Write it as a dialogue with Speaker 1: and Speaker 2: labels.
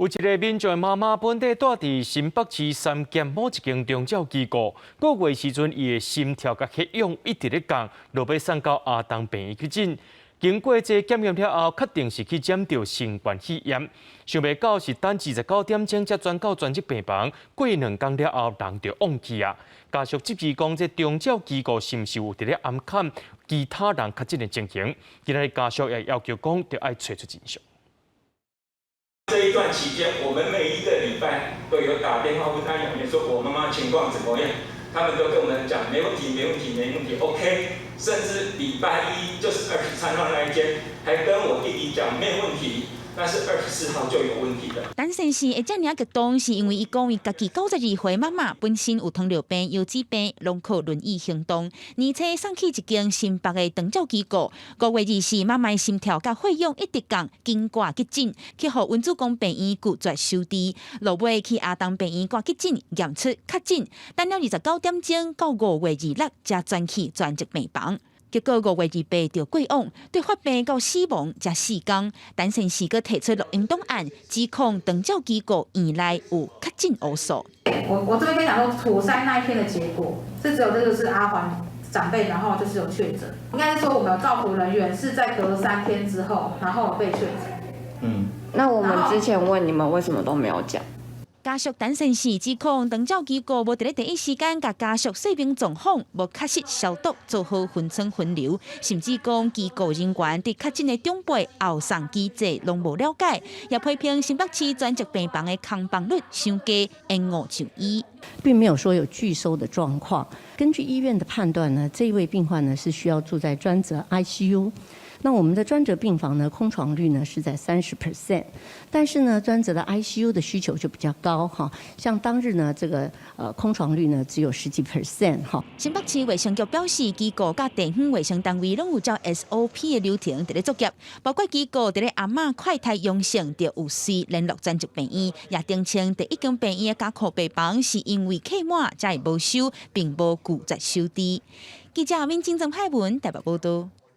Speaker 1: 有一个民眾媽媽本底蹛佇新北市三峽某一間長照機構，個月時陣伊的心跳佮血氧一直咧降，落尾送到阿東病院急診。經過這檢驗了後，確定是去染著新冠肺炎。想袂到是等29點鐘才轉到專責病房，過兩工了後，人就往去啊。家屬質疑講，這長照機構是毋是有佇咧掩蓋其他人確診的情形？今仔日家屬也要求講，著愛揣出真相。
Speaker 2: 這一段期間，我們每一個禮拜都有打電話問安養院，說我媽媽情況怎麼樣？他們都跟我們講沒問題，沒問題，沒問題，OK。甚至禮拜一就是23號那一天，還跟我弟弟講沒問題，但是24號就有問題了。
Speaker 3: 陳先生會遮爾激動，是因為伊講伊家己92歲媽媽本身有糖尿病、腰子病，攏靠輪椅行動。年初送去一間新北的長照機構，5月24媽媽心跳佮血氧一直降，緊掛急診，去予溫主公病院拒絕收治。落尾去阿東病院掛急診，驗出確診，等了29點鐘到5月26才轉去專責病房。結果5月28就過往，對發病到死亡才4工。陳先生閣提出錄音檔案，指控長照機構院內有確診烏數。
Speaker 4: 我這邊跟你講說，普篩那一天的結果是只有這個是阿環長輩，然後就是有確診。應該是說我們有照護人員是在隔3天之後，然後被確診。
Speaker 5: 那我們之前問你們為什麼都沒有講？
Speaker 3: 家屬陳先生指控長照機構無佇咧第一時間共家屬說明狀況，無確實消毒做好分層分流，甚至講機構人員對確診的長輩後送機制攏無了解，也批評新北市專責病房的空房率傷低，延誤就醫。
Speaker 6: 並沒有說有拒收的狀況。根據醫院的判斷呢，這一位病患呢是需要住在專責 ICU。那我們的專責病房呢，空床率呢是在30%，但是呢，專責的 ICU 的需求就比較高哈。像當日呢，這個空床率呢只有十幾 percent 哈。
Speaker 3: 新北市衛生局表示，機構佮地方衛生單位攏有照 SOP 的流程佇咧作業，包括機構佇咧阿嬤快篩陽性，就有隨聯絡專責病院，也澄清第一間病院的加護病房是因為客滿才會無收，並無拒絕收治。記者民政曾派文台北報道。